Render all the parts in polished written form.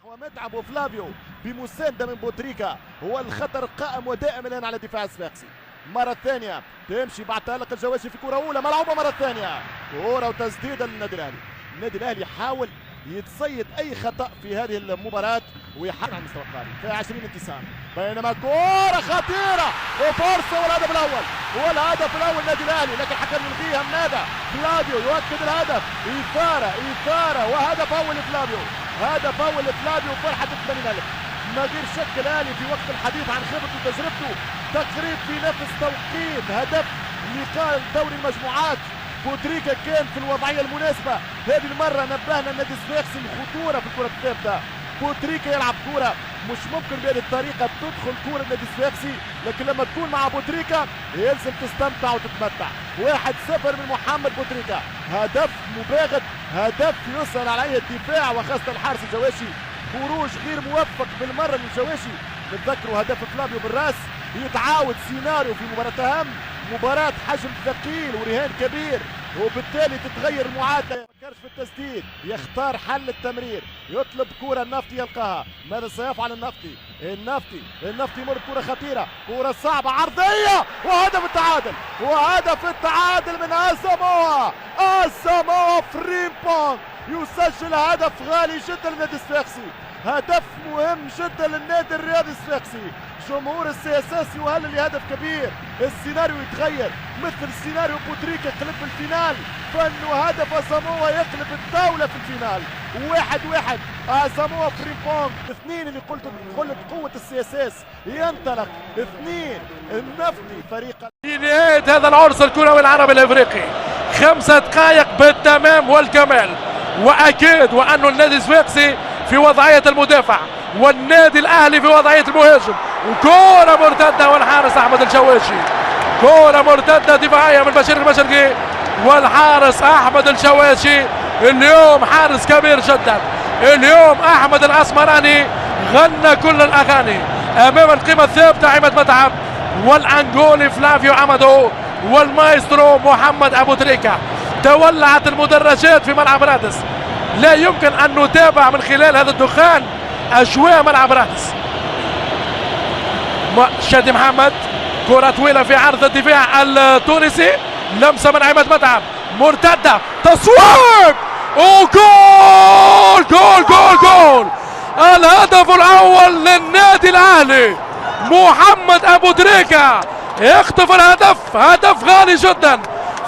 ومتعب وفلافيو بمساندة من بوتريكا، هو الخطر قائم ودائم الآن على دفاع الصفاقسي. مرة ثانية تمشي بعد تألق الجواشي في كرة أولى ملعوبة، مرة ثانية كرة وتسديدة للنادي الأهلي. النادي الأهلي حاول يتصيد أي خطأ في هذه المباراة ويحاول على المستوى القاري في 20 انتصار، بينما كرة خطيرة وفرصة والهدف الأول، والهدف الأول النادي الأهلي، لكن الحكم يلغيها. ماذا؟ فلافيو يؤكد الهدف، إثارة إثارة وهدف أول لفلافيو، هدف أول لفلافيو، فرحة 80,000. ما غير شك الأهلي في وقت الحديث عن خبرته وتجربته تقريب في نفس توقيت هدف لقاء دوري المجموعات. بوتريكا كان في الوضعية المناسبة، هذه المرة نبهنا النادي الصفاقسي الخطورة في الكرة الثابتة. بوتريكا يلعب كرة مش ممكن بهذه الطريقة تدخل كرة النادي الصفاقسي، لكن لما تكون مع بوتريكا يلزم تستمتع وتتمتع. 1-0 من محمد بوتريكا، هدف مباغت، هدف يسأل عليه الدفاع وخاصة الحارس الجواشي. خروج غير موفق بالمرة للجواشي، نتذكروا هدف فلافيو بالراس، يتعاود سيناريو في مباراة أهم، مباراة حجم ثقيل ورهان كبير، وبالتالي تتغير المعادلة. ما فكرش في التسديد، يختار حل التمرير، يطلب كرة النفطي يلقاها. ماذا سيفعل النفطي؟ النفطي النفطي يمر بكرة خطيرة، كرة صعبة عرضية، وهدف التعادل، وهدف التعادل من أساموا، أساموا فريمبونغ يسجل هدف غالي جدا للنادي الصفاقسي، هدف مهم جدا للنادي الرياضي الصفاقسي. جمهور ال CSS يهلل لهدف كبير، السيناريو يتغير مثل سيناريو بوتريكا قلب ال finale، فانه هدف اساموا يقلب الطاولة في ال finale. 1-1 اساموا فريمبونغ، اثنين اللي قلت قلت قوة ال CSS ينطلق، اثنين النفطي فريق. في نهاية هذا العرس الكروي العربي الافريقي 5 دقائق بالتمام والكمال، واكيد وانه النادي الصفاقسي في وضعية المدافع والنادي الاهلي في وضعية المهاجم، وكرة مرتدة والحارس احمد الشواشي، كرة مرتدة دفاعية من بشير المشرقي والحارس احمد الشواشي. اليوم حارس كبير جدا، اليوم احمد الاسمراني غنى كل الاغاني امام القيمة الثابتة عماد متعب والانجولي فلافيو امادو والمايسترو محمد ابو تريكة. تولعت المدرجات في ملعب رادس، لا يمكن ان نتابع من خلال هذا الدخان اجواء ملعب رادس. شادي محمد، كرة طويلة في عرض الدفاع التونسي، لمسة من عماد متعب، مرتدة، تصويب، وجول جول جول جول! الهدف الأول للنادي الأهلي، محمد أبو تريكة يخطف الهدف، هدف غالي جدا،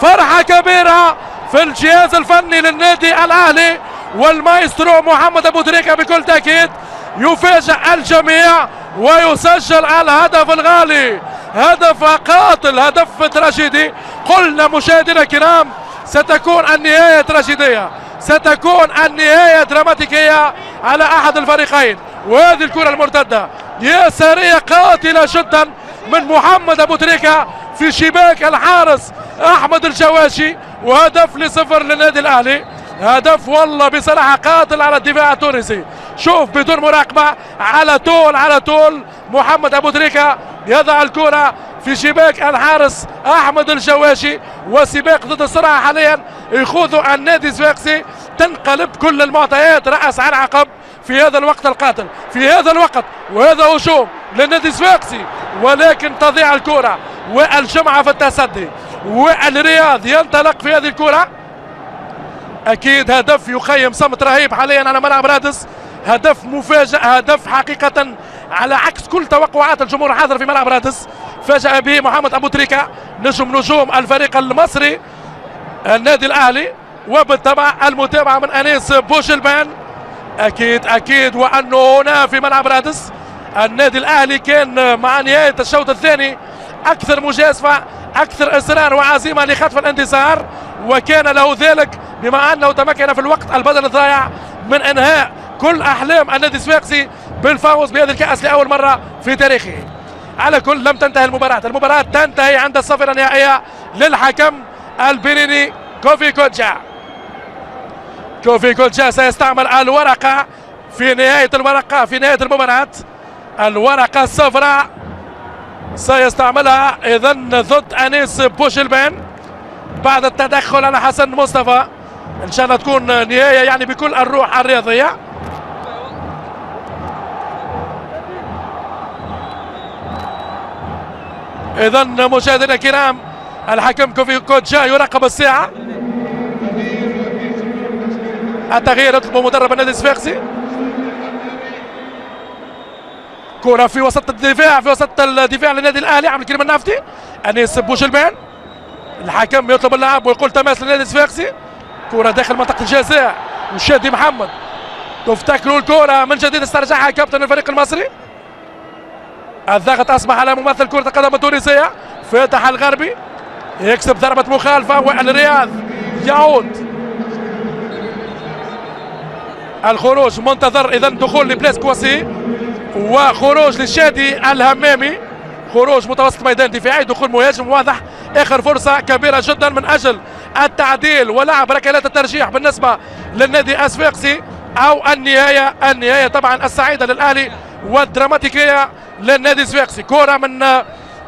فرحة كبيرة في الجهاز الفني للنادي الأهلي والمايسترو محمد أبو تريكة بكل تأكيد يفاجئ الجميع ويسجل الهدف الغالي، هدف قاتل، هدف تراجيدي. قلنا مشاهدينا الكرام ستكون النهاية تراجيدية، ستكون النهاية دراماتيكية على أحد الفريقين. وهذه الكرة المرتدة يسارية قاتلة جدا من محمد أبو تريكة في شباك الحارس أحمد الجواشي، وهدف 0 للنادي الأهلي. هدف والله بصراحة قاتل على الدفاع التونسي. شوف بدون مراقبة على طول على طول محمد أبو تريكة يضع الكرة في شباك الحارس أحمد الجواشي، وسباق ضد السرعة حاليا يخوض النادي الصفاقسي. تنقلب كل المعطيات رأس على عقب في هذا الوقت القاتل، في هذا الوقت، وهذا هجوم للنادي الصفاقسي ولكن تضيع الكرة، والجمعة في التصدي، والرياض ينطلق في هذه الكرة. أكيد هدف يخيم صمت رهيب حاليا على ملعب رادس، هدف مفاجئ، هدف حقيقة على عكس كل توقعات الجمهور الحاضر في ملعب رادس. فاجأ به محمد أبو تريكة نجم نجوم الفريق المصري النادي الأهلي، وبالطبع المتابعة من أنيس بوشلبان. أكيد أكيد وأنه هنا في ملعب رادس النادي الأهلي كان مع نهاية الشوط الثاني أكثر مجازفة، أكثر إصرار وعزيمة لخطف الانتصار، وكان له ذلك بما أنه تمكن في الوقت البدل الضائع من إنهاء كل أحلام النادي الصفاقسي بالفوز بهذه الكأس لأول مرة في تاريخه. على كل لم تنتهي المباراة، المباراة تنتهي عند الصفرة النهائية للحكم البنيني كوفي كوجا. كوفي كوجا سيستعمل الورقة في نهاية الورقة، في نهاية المباراة، الورقة الصفراء سيستعملها إذن ضد أنيس بوشلبان بعد التدخل على حسن مصطفى. إن شاء الله تكون نهاية يعني بكل الروح الرياضية. اذا مشاهدينا الكرام، الحكم كوفي كوتشا يراقب الساعة. التغيير يطلبه مدرب النادي الصفاقسي. كرة في وسط الدفاع، في وسط الدفاع للنادي الاهلي، عبد الكريم النفطي، انيس بوجلبان. الحكم يطلب اللعب ويقول تماس للنادي الصفاقسي. كرة داخل منطقة الجزاء وشادي محمد، تفتكروا الكرة من جديد، استرجعها كابتن الفريق المصري. الضغط اصبح على ممثل كرة القدم التونسية فاتح الغربي، يكسب ضربة مخالفة والرياض يعود. الخروج منتظر، اذا دخول لبلاس كواسي وخروج للشادي الهمامي، خروج متوسط ميدان دفاعي، دخول مهاجم واضح. اخر فرصة كبيرة جدا من اجل التعديل ولعب ركلات الترجيح بالنسبة للنادي الصفاقسي او النهاية، النهاية طبعا السعيدة للاهلي والدراماتيكيه للنادي الصفاقسي. كره من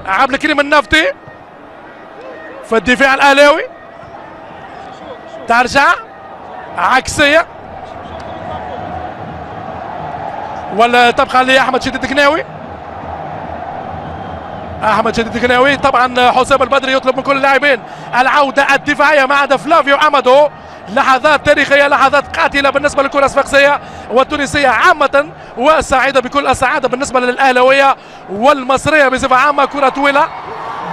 عبد الكريم النفطي في الدفاع الاهلاوي، ترجع عكسية ولا تبقى لاحمد شديد الكناوي. احمد شديد الكناوي طبعا حسام البدري يطلب من كل اللاعبين العودة الدفاعية ما عدا فلافيو امادو. لحظات تاريخية، لحظات قاتله بالنسبة للكرة الصفاقسيه والتونسيه عامة، وسعيدة بكل السعادة بالنسبة للاهلاويه والمصريه بصفة عامة. كره طويلة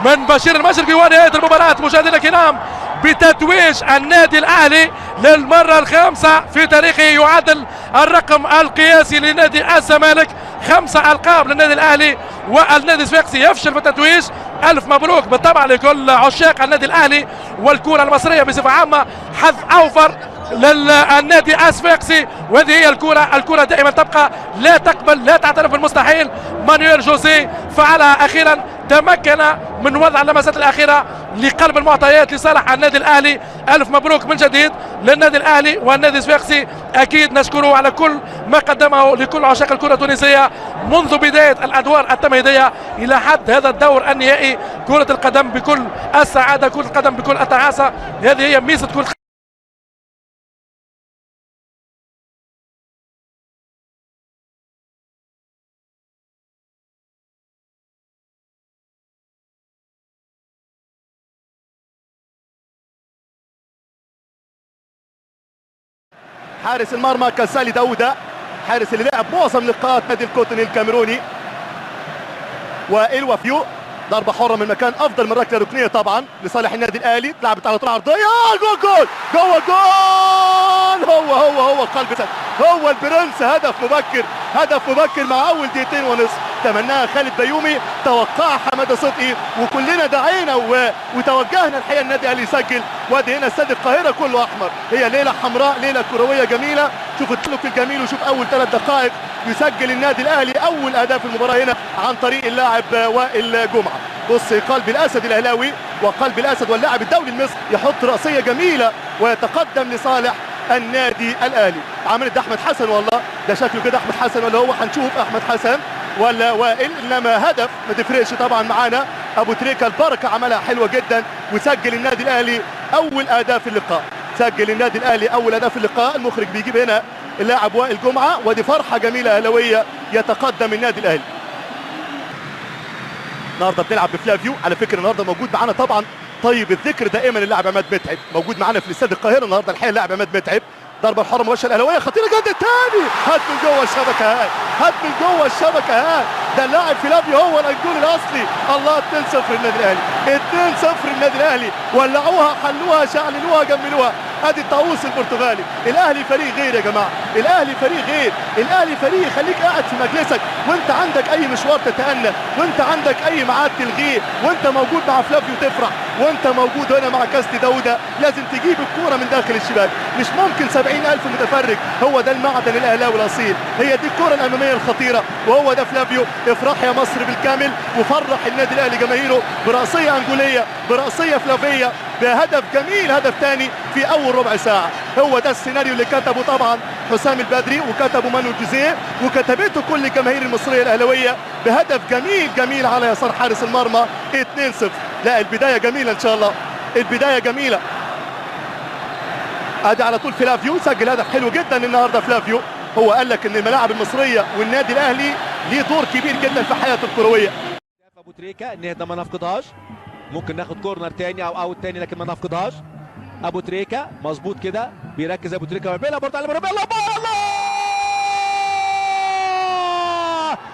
من بشير المشرقي ونهاية المباراة مشاهدينا الكرام بتتويج النادي الاهلي للمرة الخامسة في تاريخه، يعادل الرقم القياسي لنادي الزمالك، 5 القاب للنادي الاهلي، والنادي الصفاقسي يفشل في التتويج. الف مبروك بالطبع لكل عشاق النادي الاهلي والكره المصرية بصفة عامة، حظ اوفر للنادي الصفاقسي. وهذه هي الكره، الكره دائما تبقى لا تقبل، لا تعترف بالمستحيل. مانويل جوزيه فعلها اخيرا، تمكن من وضع اللمسات الاخيرة لقلب المعطيات لصالح النادي الاهلي. الف مبروك من جديد للنادي الاهلي والنادي الصفاقسي، اكيد نشكره على كل ما قدمه لكل عشاق الكره التونسية منذ بداية الادوار التمهيدية الى حد هذا الدور النهائي. كره القدم بكل السعادة، كره القدم بكل التعاسة، هذه هي ميزة كره. حارس المرمى كاسالي داوودة، حارس اللي لعب معظم لقاءات نادي الكوتن الكاميروني. والوفيو ضربة حرة من مكان أفضل من ركلة ركنية طبعا لصالح النادي الأهلي، اتلعبت على طول عرضية، جول جول جوه جول، هو هو هو قلب، هو البرنس. هدف مبكر، هدف مبكر مع أول 2.5 دقيقة، تمناها خالد بيومي، توقعها حمادة صدقي، وكلنا دعينا وتوجهنا الحقيقة النادي الاهلي يسجل. وادي هنا استاد القاهرة كله احمر، هي ليلة حمراء، ليلة كروية جميلة. شوف التلوك الجميل، وشوف اول 3 دقائق يسجل النادي الاهلي اول اهداف المباراة هنا عن طريق اللاعب وائل جمعه. بص قلب الاسد الاهلاوي وقلب الاسد واللاعب الدولي المصري يحط راسية جميلة ويتقدم لصالح النادي الاهلي. عملت احمد حسن، والله ده شكله كده احمد حسن ولا هو، هنشوف احمد حسن ولا وائل، انما هدف ما تفرقش طبعا معانا. ابو تريكه البركة عملها حلوة جدا وسجل النادي الاهلي اول اهداف اللقاء، سجل النادي الاهلي اول اهداف اللقاء. المخرج بيجيب هنا اللاعب وائل جمعه، ودي فرحه جميلة اهلاويه، يتقدم النادي الاهلي. النهارده بنلعب بفلافيو، على فكرة النهارده موجود معانا طبعا طيب الذكر دائما اللاعب عماد متعب، موجود معانا في استاد القاهرة النهارده الحقيقة اللاعب عماد متعب. ضربه الحرة مباشرة الاهلاوية خطيرة جدا، تاني هات من جوه الشبكة، هات هات من جوه الشبكة، هات ده اللاعب فلافيو هو الجول الاصلي. الله، 2-0 للنادي الاهلي، 2-0 للنادي الاهلي، ولعوها حلوها شعللوها جملوها. ادي الطاووس البرتغالي. الاهلي فريق غير يا جماعة، الاهلي فريق غير، الاهلي فريق يخليك قاعد في مجلسك وانت عندك اي مشوار تتأنى، وانت عندك اي ميعاد تلغيه، وانت موجود مع فلافيو تفرح، وانت موجود هنا مع كاستي داوودة لازم تجيب الكورة من داخل الشباك. مش ممكن 70,000 متفرج، هو ده المعدن الاهلاوي الاصيل، هي دي الكره الامامية الخطيرة، وهو ده فلافيو. افرح يا مصر بالكامل، وفرح النادي الاهلي جماهيره براسيه انجوليه، براسيه فلافيه، بهدف جميل، هدف ثاني في اول ربع ساعة. هو ده السيناريو اللي كتبه طبعا حسام البدري، وكتبه مانويل جوزيه، وكتبته كل الجماهير المصرية الاهلاوية بهدف جميل جميل على يسار حارس المرمى. 2-0. لا البداية جميلة ان شاء الله، البداية جميلة. ادي على طول فلافيو سجل هدف حلو جدا النهارده. فلافيو هو قال لك ان الملاعب المصرية والنادي الاهلي ليه دور كبير جدا في حياته الكروية. ابو ابو تريكه نهدى ما نفقدهاش، ممكن ناخد corner تاني او out تاني لكن ما نفقدهاش. ابو تريكه مظبوط كده، بيركز ابو تريكه ويعملها برضه على الله الله،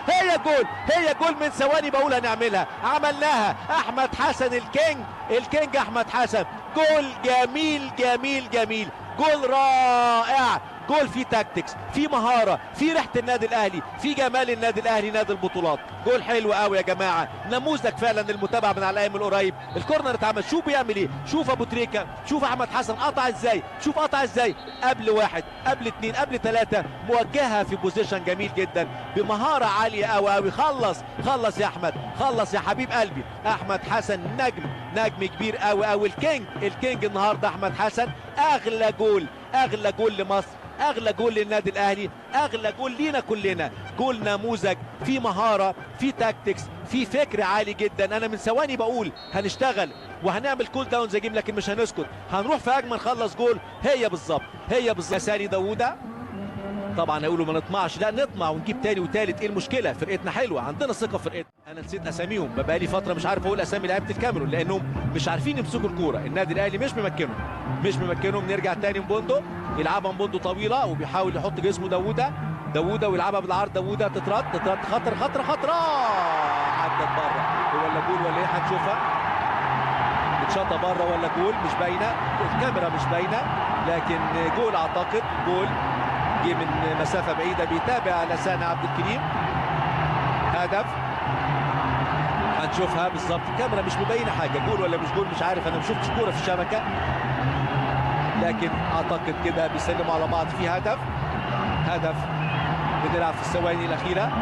هي جول، هي جول من ثواني بقول هنعملها، عملناها. احمد حسن ال king، ال king احمد حسن، جول جميل جميل جميل، جول رائع، جول فيه tactics، فيه مهارة، فيه ريحه النادي الاهلي، فيه جمال النادي الاهلي نادي البطولات. جول حلو قوي يا جماعة، نموذج فعلا للمتابعة من على الايام القريب. ال corner اتعمل، شوف بيعمل ايه، شوف ابو تريكه، شوف احمد حسن قطع ازاي، شوف قطع ازاي، قبل واحد قبل اثنين قبل ثلاثة، موجهها في position جميل جدا بمهارة عالية قوي قوي. خلص خلص يا احمد، خلص يا حبيب قلبي. احمد حسن نجم، نجم كبير قوي قوي، ال king، ال king النهارده احمد حسن. اغلى جول، اغلى جول لمصر، اغلى جول للنادي الاهلي، اغلى جول لينا كلنا. جول نموذج، في مهارة، في tactics، في فكر عالي جدا. انا من ثواني بقول هنشتغل وهنعمل cool down the game، لكن مش هنسكت، هنروح في هجمة نخلص جول. هي بالظبط، هي بالظبط. ساني داوودة طبعا هيقولوا ما نطمعش، لا نطمع ونجيب تاني وتالت، ايه المشكلة؟ فرقتنا حلوة، عندنا ثقة في فرقتنا. انا نسيت اساميهم، بقالي فترة مش عارف اقول اسامي لعيبة الكاميرون لانهم مش عارفين يمسكوا الكورة، النادي الاهلي مش ممكنهم، مش ممكنهم. نرجع تاني مبوندو، يلعبها مبوندو طويلة وبيحاول يحط جسمه داوودة، داوودة ويلعبها بالعرض، داوودة تترد تترد، خطر خطر خطر، عدت بره، ولا جول ولا ايه؟ هنشوفها اتشاطه بره ولا جول؟ مش باينة، الكاميرا مش باينة، لكن جول اعتقد، جول جه من مسافة بعيدة. بيتابع لسان عبد الكريم، هدف، هنشوفها بالظبط، الكاميرا مش مبينة حاجة، جول ولا مش جول مش عارف، انا ما شفتش كورة في الشبكة، لكن اعتقد كده بيسلموا على بعض، في هدف، هدف. بنلعب في الثواني الاخيرة،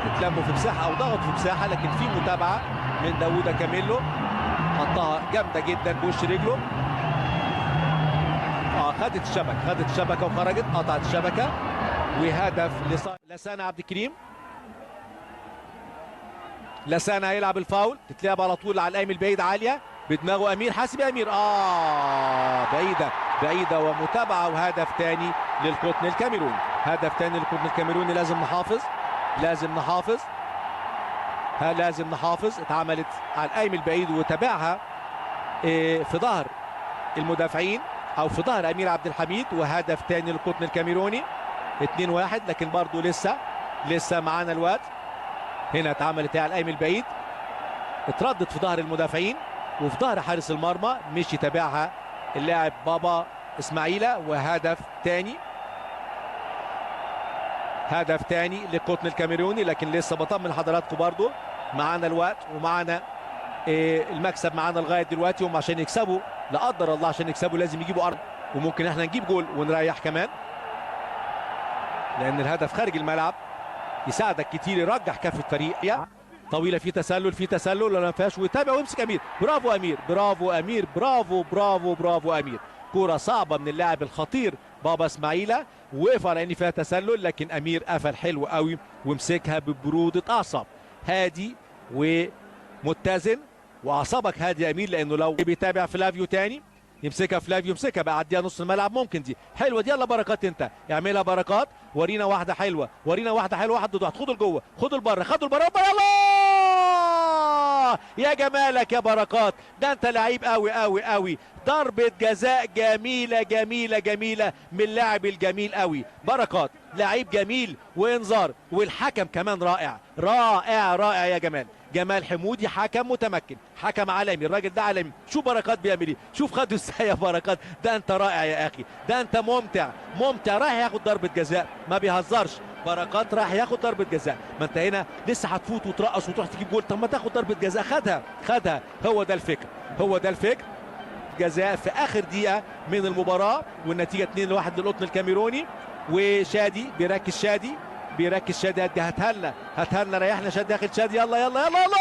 اتلموا في مساحة او ضغطوا في مساحة، لكن في متابعه من داوودة كاميلو، حطها جامدة جدا بوش رجله، خدت الشبكة، خدت الشبكة وخرجت، قطعت الشبكة، وهدف لسان عبد الكريم. لسان هيلعب الفاول، تتلعب على طول على القايم البعيد، عالية بدماغه امير، حاسب يا امير، بعيدة بعيدة، ومتابعة، وهدف ثاني للقطن الكاميروني، هدف ثاني للقطن الكاميروني. لازم نحافظ، لازم نحافظ، لازم نحافظ. اتعملت على القايم البعيد وتابعها في ظهر المدافعين او في ظهر امير عبد الحميد، وهدف ثاني للقطن الكاميروني، 2-1. لكن برضه لسه لسه معانا الوقت. هنا اتعملت على القايم البعيد، اتردت في ظهر المدافعين وفي ظهر حارس المرمى، مشي تابعها اللاعب بابا اسماعيله، وهدف ثاني، هدف ثاني للقطن الكاميروني. لكن لسه بطمن حضراتكم برضه معانا الوقت ومعانا المكسب معانا لغاية دلوقتي. هم عشان يكسبوا لا قدر الله، عشان يكسبوا لازم يجيبوا ارض، وممكن احنا نجيب جول ونريح كمان، لان الهدف خارج الملعب يساعدك كتير، يرجح كفه فريق. طويلة، في تسلل، في تسلل ولا ما فيهاش، ويتابع ويمسك امير، برافو امير، برافو امير، برافو برافو برافو امير. كورة صعبة من اللاعب الخطير بابا اسماعيله، وقف على ان فيها تسلل، لكن امير قفل حلو قوي ومسكها ببروده اعصاب، هادي ومتزن، واعصابك هادي يا امير، لانه لو بيتابع فلافيو تاني يمسكها فلافيو، يمسكها بقى عديها نص الملعب، ممكن دي حلوة دي، يلا بركات انت اعملها بركات، ورينا واحدة حلوة، ورينا واحدة حلوة، واحد ضد واحد، خدوا لجوه، خدوا لبره، خدوا لبره، يلا يا جمالك يا بركات، ده انت لعيب قوي قوي قوي. ضربه جزاء جميلة جميلة جميلة من اللاعب الجميل قوي بركات، لعيب جميل وانذار، والحكم كمان رائع رائع رائع يا جمال. جمال حمودي حكم متمكن، حكم عالمي، الراجل ده عالمي. شوف بركات بيعمل ايه، شوف خده ازاي يا بركات، ده انت رائع يا اخي، ده انت ممتع ممتع. رايح ياخد ضربه جزاء، ما بيهزرش بركات، راح ياخد ضربه جزاء. ما انت هنا لسه هتفوت وترقص وتروح تجيب جول، طب ما تاخد ضربه جزاء، خدها خدها. هو ده الفكر، هو ده الفكر. جزاء في اخر دقيقة من المباراة، والنتيجة 2-1 للقطن الكاميروني. وشادي بيركز، شادي بيركز، شادي هاتها لنا، هاتها لنا، ريحنا شادي، داخل شادي، يلا يلا يلا يلا،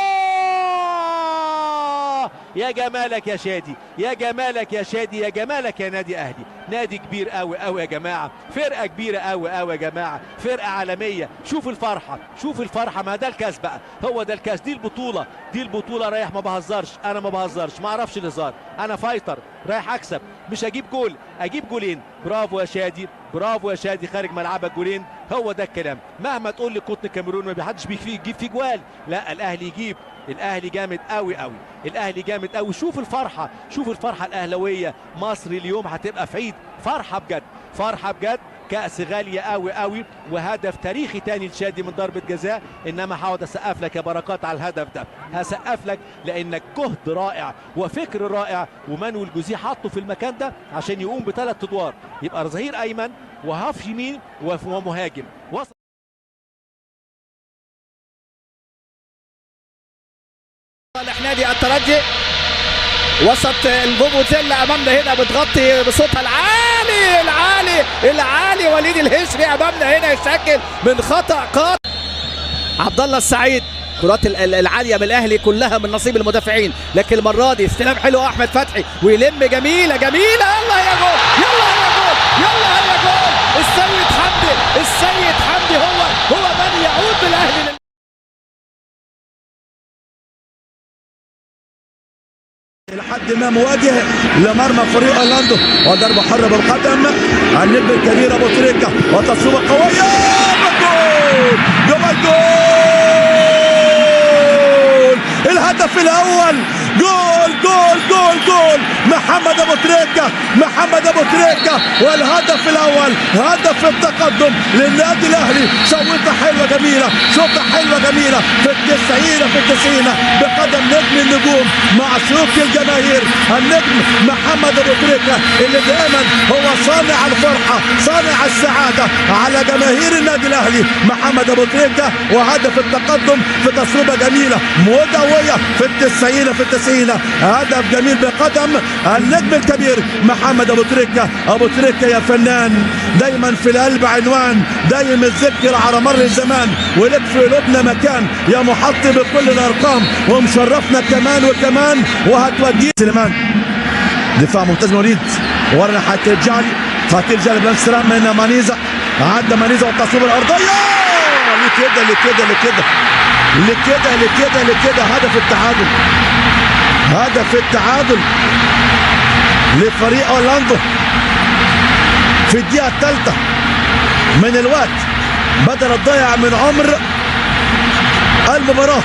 يا جمالك يا شادي، يا جمالك يا شادي، يا جمالك يا نادي اهلي. نادي كبير قوي قوي يا جماعة، فرقه كبيرة قوي قوي يا جماعة، فرقه عالمية. شوف الفرحة، شوف الفرحة، ما ده الكاس بقى، هو ده الكاس، دي البطولة، دي البطولة. رايح ما بهزرش، انا ما بهزرش، ما اعرفش الهزار، انا fighter، رايح اكسب، مش اجيب جول، اجيب جولين. برافو يا شادي، برافو يا شادي، خارج ملعبك جولين، هو ده الكلام. مهما تقول لي قطن الكاميرون ما حدش بيجيب فيه جوال، لا الاهلي يجيب، الاهلي جامد قوي قوي، الاهلي جامد قوي. شوف الفرحة، شوف الفرحة الاهلاوية. مصر اليوم هتبقى في عيد، فرحه بجد، فرحه بجد. كأس غالية قوي قوي، وهدف تاريخي تاني لشادي من ضربة جزاء. انما هقعد اسقف لك يا بركات على الهدف ده، هسقف لك لانك جهد رائع وفكر رائع، ومانويل جوزيه حطه في المكان ده عشان يقوم بثلاث ادوار، يبقى ظهير ايمن وهاف يمين ومهاجم. صالح نادي الترجي وسط الفوفوزيلا امامنا هنا بتغطي بصوتها العالي العالي العالي. وليد الهشري امامنا هنا يسجل من خطا قاتل. عبد الله السعيد، كرات العالية من الاهلي كلها من نصيب المدافعين، لكن المرة دي استلام حلو احمد فتحي ويلم، جميلة جميلة، يلا يا جول، يلا يا جول، يلا يا جول. السيد حمدي، السيد حمدي هو من يعود بالاهلي. لحد ما مواجه لمرمى فريق اورلاندو، وضربه حره بالقدم النجم الكبير ابو تريكه، وتصويبه قوية، جول جول جول، الهدف الاول، جول جول جول جول، محمد ابو تريكه، محمد ابو تريكه، والهدف الاول، هدف التقدم للنادي الاهلي. شوطه حلوة جميلة، شوطه حلوة جميلة في التسعين، في التسعين بقدم نجم النجوم معشوق الجماهير النجم محمد ابو تريكه، اللي دائما هو صانع الفرحة، صانع السعادة على جماهير النادي الاهلي. محمد ابو تريكه وهدف التقدم في تصويبه جميلة مدويه في التسعين، في التسعين، هدف جميل بقدم النجم الكبير محمد ابو تريكه. ابو تريكه يا فنان، دايما في القلب عنوان، دايما الذكر على مر الزمان، ولك في قلوبنا مكان يا محط بكل الارقام، ومشرفنا كمان وكمان، وهتوديه سليمان. دفاع ممتاز من وليد، ورا ناحية الجعلي، خطير جعلي بلانسرام من مانيزا، عدى مانيزا والتصويب الارضية، لكده لكده لكده لكده لكده لكده، هدف التعادل، هدف التعادل لفريق اورلاندو في الدقيقة الثالثة من الوقت بدل الضيع من عمر المباراة.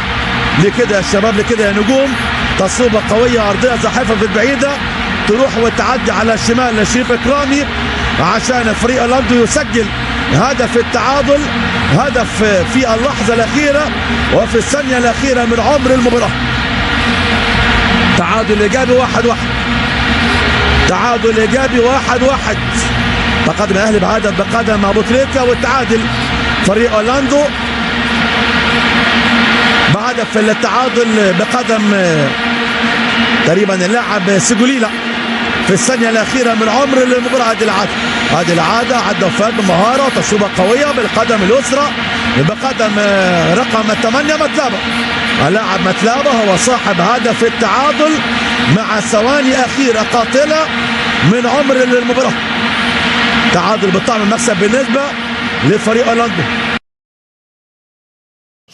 لكده يا شباب، لكده يا نجوم، تصويبة قوية أرضية زاحفة في البعيدة، تروح وتعدي على الشمال لشريف إكرامي عشان فريق اورلاندو يسجل هدف التعادل، هدف في اللحظة الأخيرة وفي الثانية الأخيرة من عمر المباراة. تعادل إيجابي 1-1، تعادل إيجابي 1-1. تقدم الأهلي بهدف بقدم أبو تريكة، والتعادل فريق أورلاندو بهدف التعادل بقدم تقريبا اللاعب سيجوليلا في الثانية الأخيرة من عمر المباراة. هذه العادة، هذه العادة، عدى فات بمهارة وتصويبة قوية بالقدم اليسرى بقدم رقم 8 متلابة. اللاعب متلابة هو صاحب هدف التعادل مع ثواني أخيرة قاتلة من عمر المباراة. تعادل بالطعم المكسب بالنسبة لفريق أورلاندو.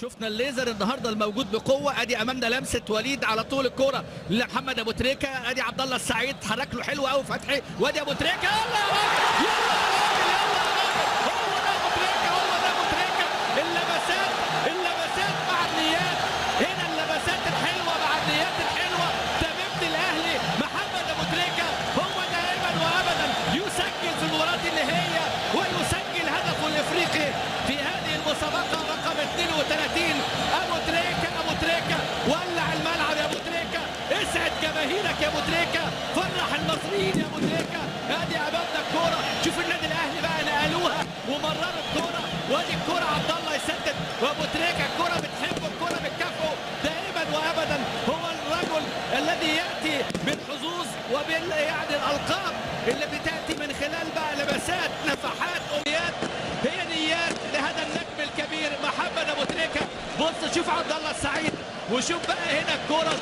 شفنا الليزر النهارده الموجود بقوة، ادي امامنا لمسه وليد على طول الكورة لمحمد ابو تريكه، ادي عبد الله السعيد حرك له حلو قوي فتحي، وادي ابو تريكه، يلا يا راجل، يلا يا راجل، يلا يا راجل، هو ده ابو تريكه، هو ده ابو تريكه. اللمسات، اللمسات مع النيات، هنا اللمسات الحلوة مع النيات الحلوة. تمام الاهلي محمد ابو تريكه هو دائما وابدا يسجل في المباراة النهائية ويسجل هدفه الافريقي في هذه المسابقة رقم 32. ابو تريكه، ابو تريكه ولع الملعب يا ابو تريكه، اسعد جماهيرك يا ابو تريكه، فرح المصريين يا ابو تريكه. ادي امامنا الكورة، شوف النادي الاهلي بقى نقلوها ومرروا الكورة، وادي الكورة عبد الله يسدد، وابو تريكه الكورة بتحبه، الكورة بتكافئه دائما وابدا. هو الرجل الذي ياتي بالحظوظ وبال يعني الالقاب اللي بتاتي من خلال بقى لمسات، نفحات، امنيات، هي نيات لهذا النجم الكبير محمد ابو تريكه. بص شوف عبد الله السعيد وشوف بقى هنا الكورة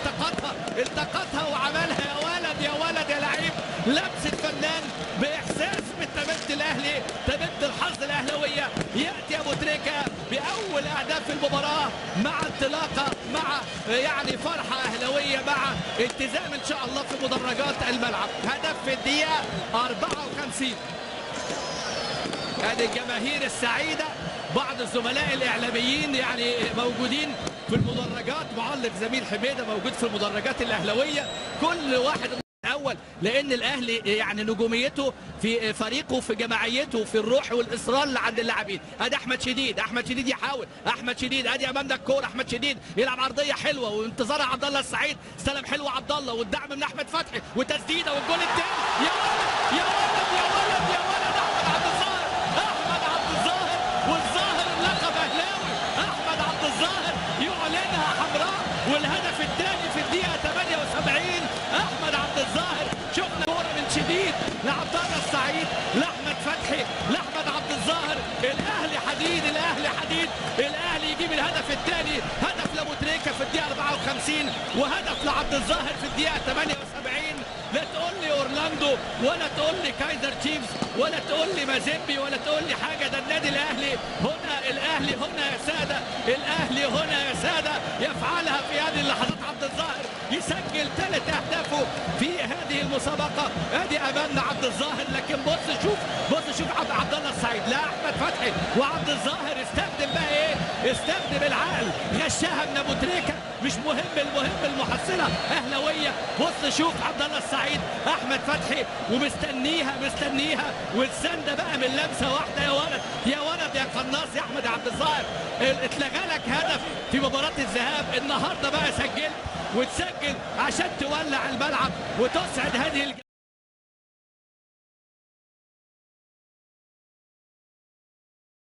التقطها وعملها. يا ولد يا ولد يا لعيب، لمسه فنان باحساس بتمد الاهلي، تمد الحظ الاهلاوية. ياتي ابو تريكه باول اهداف المباراة مع انطلاقة، مع يعني فرحه اهلاويه، مع التزام ان شاء الله في مدرجات الملعب. هدف في الدقيقة 54. ادي الجماهير السعيدة، بعض الزملاء الاعلاميين يعني موجودين في المدرجات، معلق زميل حميده موجود في المدرجات الاهلاوية. كل واحد الاول، لان الاهلي يعني نجوميته في فريقه، في جماعيته، في الروح والاصرار اللي عند اللاعبين. ادي احمد شديد، احمد شديد يحاول، احمد شديد ادي امامنا الكورة، احمد شديد يلعب عرضية حلوة وانتظارها عبد الله السعيد، استلم حلو عبد الله والدعم من احمد فتحي وتسديده والجول الثاني. يا ولد يا ولد يا ولد يا ولد، احمد عبد الظاهر، احمد عبد الظاهر، والظاهر اللقب اهلاوي. احمد عبد الظاهر يعلنها حمراء، والهدف الثاني في الدقيقة 78. احمد عبد الظاهر، شفنا كورة من شديد لعبد الله السعيد، لاحمد فتحي، لاحمد عبد الظاهر. الاهلي حديد، الاهلي حديد، الاهلي يجيب الهدف الثاني، هدف لابو تريكه في الدقيقة 54 وهدف لعبد الظاهر في الدقيقة 78. لا تقول لي اورلاندو ولا تقول لي كايزر تشيفز ولا تقول لي مازيمبي ولا تقول لي حاجة، ده النادي الاهلي هنا، الاهلي هنا يا ساده، الاهلي هنا يا ساده، يفعلها في هذه اللحظات. عبد الظاهر يسجل ثلاث اهدافه في هذه المسابقة. ادي امامنا عبد الظاهر، لكن بص شوف، بص شوف عبد الله السعيد، لا احمد فتحي وعبد الظاهر. استخدم بقى ايه؟ استخدم العقل، غشها من ابو تريكه، مش مهم، المهم المحصلة اهلاويه. بص شوف عبد الله السعيد، احمد فتحي، ومستنيها مستنيها، والسنده بقى من لمسه واحدة. يا ولد يا ولد يا قناص يا احمد عبد الظاهر، اتلغى لك هدف في مباراة الذهاب، النهارده بقى سجلت وتسجل عشان تولع الملعب وتسعد هذه